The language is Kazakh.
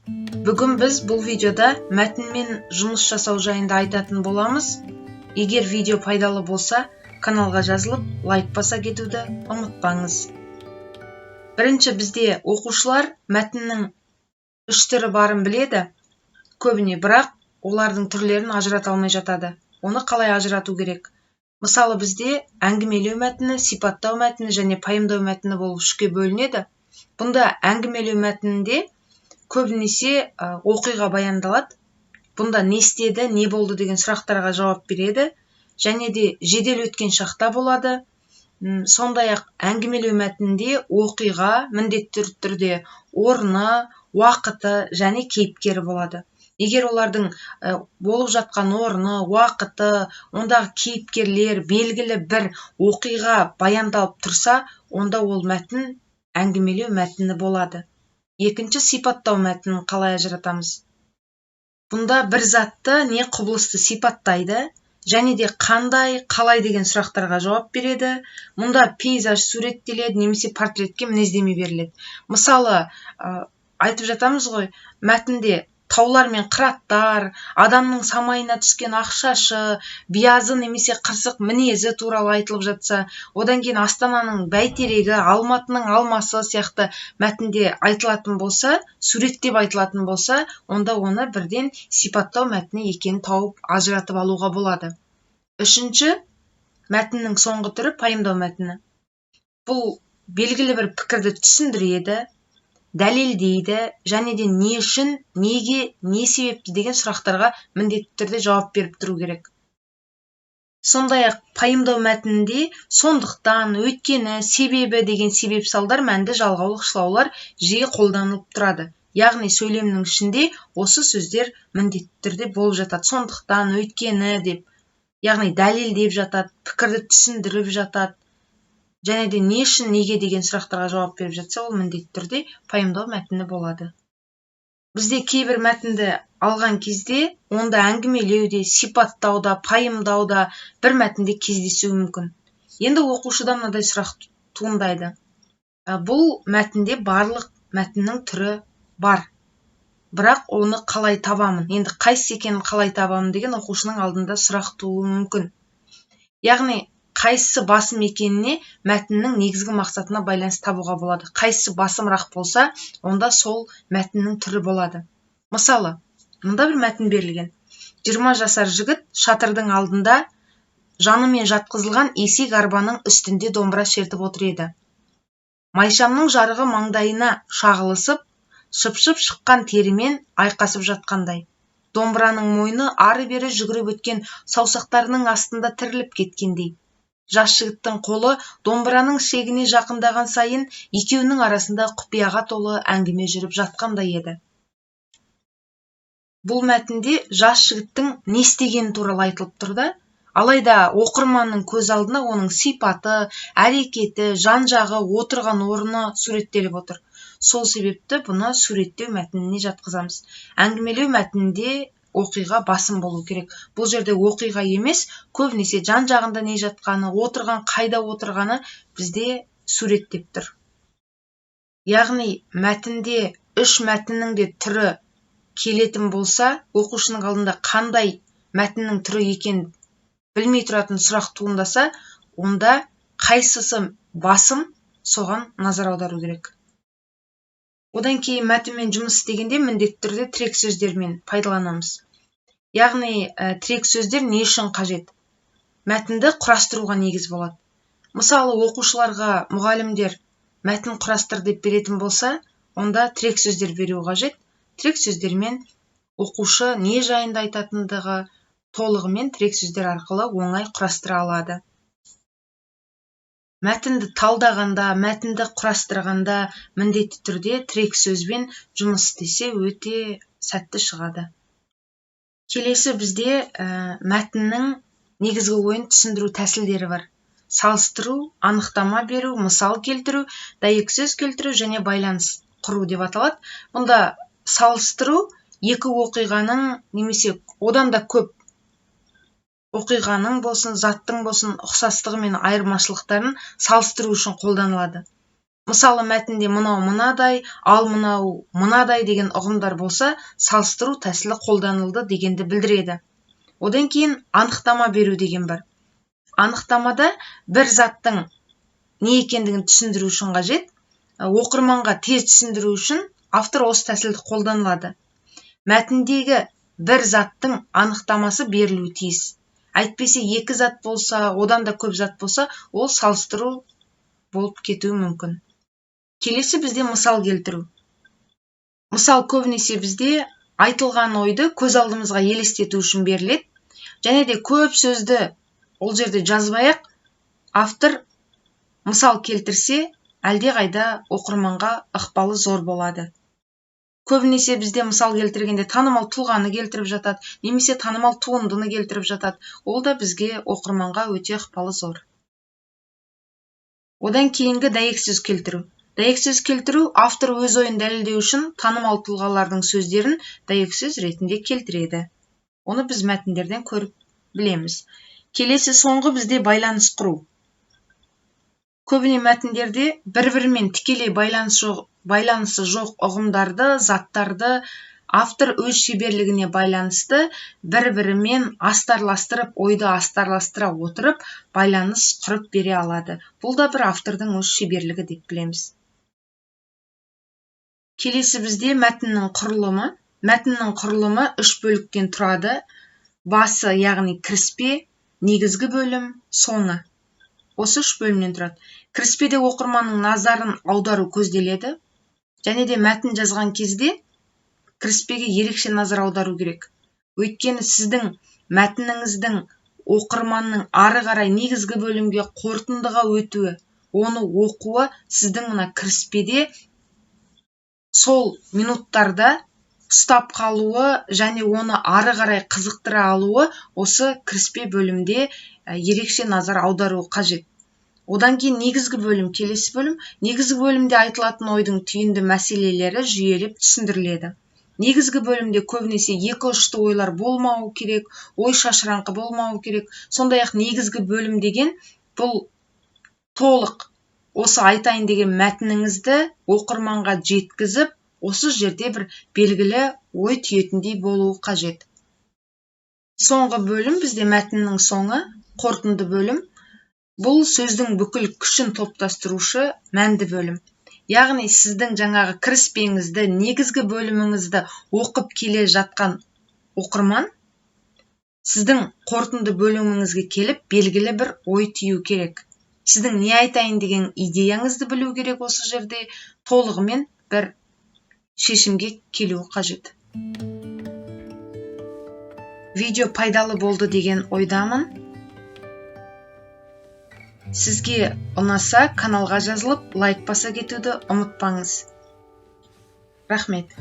Бүгін біз бұл видеода мәтінмен жұмыс жасау жайында айтатын боламыз. Егер видео пайдалы болса, каналға жазылып, лайк баса кетуді ұмытпаңыз. Бірінші, бізде оқушылар мәтіннің үш түрі барын біледі көбіне, бірақ олардың түрлерін ажырата алмай жатады. Оны қалай ажырату керек? Мысалы, бізде әңгімелеу мәтіні, сипаттау мәтіні және пайымдау мәтіні болып үшке бөлінеді. Бұнда әңгімелеу мәтінінде көбінесе оқиға баяндалады. Бұнда не істеді, не болды деген сұрақтарға жауап береді және де жедел өткен шақта болады. Сондай ақ әңгімелеу мәтінінде оқиға міндетті түрде орны, уақыты және кейіпкері болады. Егер олардың болып жатқан орны, уақыты, ондағы кейіпкерлер, белгілі бір оқиға баяндалып тұрса, онда ол мәтін әңгімелеу мәтіні болады. Екінші, сипаттау мәтінін қалай ажыратамыз? Бұнда бір затты не құбылысты сипаттайды және де қандай, қалай деген сұрақтарға жауап береді. Мұнда пейзаж суреттеледі немесе портретке мінездеме беріледі. Мысалы, айтып жатамыз ғой, мәтінде таулар мен қыраттар, адамның самайына түскен ақ шашы, биязы немесе қырсық мінезі туралы айтылып жатса, одан кейін Астананың бәйтерегі, Алматының алмасы сияқты мәтінде айтылатын болса, суреттеп айтылатын болса, онда оны бірден сипаттау мәтіні екенін тауып, ажыратып алуға болады. Үшінші, мәтіннің соңғы түрі – пайымдау мәтіні. Бұл белгілі бір пікірді түсіндіреді, дәлелдейді және де не үшін, неге, не себепті деген сұрақтарға міндетті түрде жауап беріп тұру керек. Сондай ақ пайымдау мәтінінде сондықтан, өйткені, себебі деген себеп салдар мәнді жалғаулық шылаулар жиі қолданылып тұрады. Яғни сөйлемнің ішінде осы сөздер міндетті түрде болып жатады, сондықтан, өйткені деп, яғни дәлелдеп жатады, пікірді түсіндіріп жатады және де не үшін, неге деген сұрақтарға жауап беріп жатса, ол міндетті түрде пайымдау мәтіні болады. Бізде кейбір мәтінді алған кезде онда әңгімелеу де, сипаттау да, пайымдау да бір мәтінде кездесуі мүмкін. Енді оқушыда мынадай сұрақ туындайды: бұл мәтінде барлық мәтіннің түрі бар, бірақ оны қалай табамын, енді қайсысы екенін қалай табамын деген оқушының алдында сұрақ тууы мүмкін. Яғни қайсысы басым екеніне мәтіннің негізгі мақсатына байланысты табуға болады. Қайсысы басымырақ болса, онда сол мәтіннің түрі болады. Мысалы, мында бір мәтін берілген: 20 жасар жігіт шатырдың алдында жанымен жатқызылған есек арбаның үстінде домбыра шертіп отыр еді. Майшамның жарығы маңдайына шағылысып, шып-шып шыққан терімен айқасып жатқандай. Домбыраның мойны ары-бері жүгіріп өткен саусақтарының астында тіріліп кеткендей. Жас жігіттің қолы домбыраның шегіне жақындаған сайын екеуінің арасында құпияға толы әңгіме жүріп жатқандай еді. Бұл мәтінде жас жігіттің не істегені туралы айтылып тұр да, алайда оқырманның көз алдына оның сипаты, әрекеті, жан жағы, отырған орны суреттеліп отыр. Сол себепті бұны суреттеу мәтініне жатқызамыз. Әңгімелеу мәтінінде оқиға басым болу керек. Бұл жерде оқиға емес, көбінесе жан жағында не жатқаны, отырған, қайда отырғаны бізде суреттеп тұр. Яғни мәтінде үш мәтіннің де түрі келетін болса, оқушының алдында қандай мәтіннің түрі екенін білмей тұратын сұрақ туындаса, онда қайсысы басым, соған назар аудару керек. Одан кейін мәтінмен жұмыс істегенде міндетті түрде тірек сөздермен пайдаланамыз. Яғни тірек сөздер не үшін қажет? Мәтінді құрастыруға негіз болады. Мысалы, оқушыларға мұғалімдер мәтін құрастыр деп беретін болса, онда тірек сөздер беру қажет. Тірек сөздермен оқушы не жайында айтатындығы толығымен тірек сөздер арқылы оңай құрастыра алады. Мәтінді талдағанда, мәтінді құрастырғанда міндетті түрде тірек сөзбен жұмыс істесе, өте сәтті шығады. Келесі бізде мәтіннің негізгі ойын түсіндіру тәсілдері бар: салыстыру, анықтама беру, мысал келтіру, дәйексөз келтіру және байланыс құру деп аталады. Мұнда салыстыру екі оқиғаның немесе одан да көп оқиғаның болсын, заттың болсын ұқсастығы мен айырмашылықтарын салыстыру үшін қолданылады. Мысалы, мәтінде мынау мынадай, ал мынау мынадай деген ұғымдар болса, салыстыру тәсілі қолданылды дегенді білдіреді. Одан кейін анықтама беру деген бар. Анықтамада бір заттың не екендігін түсіндіру үшін қажет. Оқырманға тез түсіндіру үшін автор осы тәсілді қолданылады. Мәтіндегі бір заттың анықтамасы берілуі тиіс. Әйтпесе екі зат болса, одан да көп зат болса, ол салыстыру болып кетуі мүмкін. Келесі бізде мысал келтіру. Мысал көбінесе бізде айтылған ойды көз алдымызға елестету үшін беріледі. Және де көп сөзді ол жерде жазбай-ақ автор мысал келтірсе, әлдеқайда оқырманға ықпалы зор болады. Көбінесе бізде мысал келтіргенде танымал тұлғаны келтіріп жатады, немесе танымал туындыны келтіріп жатады. Ол да бізге, оқырманға, өте ықпалы зор. Одан кейінгі дәйексөз келтіру. Дәйексөз келтіру автор өз ойын дәлелдеу үшін танымал тұлғалардың сөздерін дәйексөз ретінде келтіреді. Оны біз мәтіндерден көріп білеміз. Келесі соңғы бізде байланыс құру. Көбіне мәтіндерде бір-бірімен тікелей байланысы жоқ ұғымдарды, заттарды автор өз шеберлігіне байланысты бір-бірімен астарластырып, ойды астарластыра отырып, байланыс құрып бере алады. Бұл да бір автордың өз шеберлігі деп білеміз. Келесі бізде мәтіннің құрылымы. Мәтіннің құрылымы үш бөліктен тұрады. Басы, яғни кіріспе, негізгі бөлім, соңы. Осы үш бөлімнен тұрады. Кіріспеде оқырманның назарын аудару көзделеді. Және де мәтін жазған кезде кіріспеге ерекше назар аудару керек. Өйткені сіздің мәтініңіздің оқырманның ары қарай негізгі бөлімге, қорытындыға өтуі, оны оқуы сіздің мына кіріспеде сол минуттарда ұстап қалуы және оны ары қарай қызықтыра алуы осы кіріспе бөлімде ерекше назар аудару қажет. Одан кейін негізгі бөлім, келесі бөлім. Негізгі бөлімде айтылатын ойдың түйінді мәселелері жүйелеп түсіндіріледі. Негізгі бөлімде көбінесе екі ұшты ойлар болмауы керек, ой шашыраңқы болмауы керек. Сондай ақ негізгі бөлім деген бұл толық осы айтайын деген мәтініңізді оқырманға жеткізіп, осы жерде бір белгілі ой түйетіндей болуы қажет. Соңғы бөлім бізде мәтіннің соңы, қорытынды бөлім. Бұл сөздің бүкіл күшін топтастырушы мәнді бөлім. Яғни сіздің жаңағы кіріспеңізді, негізгі бөліміңізді оқып келе жатқан оқырман сіздің қорытынды бөліміңізге келіп, белгілі бір ой түю керек. Сіздің не айтайын деген идеяңызды білу керек, осы жерде толығымен бір шешімге келу қажет. Видео пайдалы болды деген ойдамын. Сізге ұнаса, каналға жазылып, лайк баса кетуді ұмытпаңыз. Рахмет.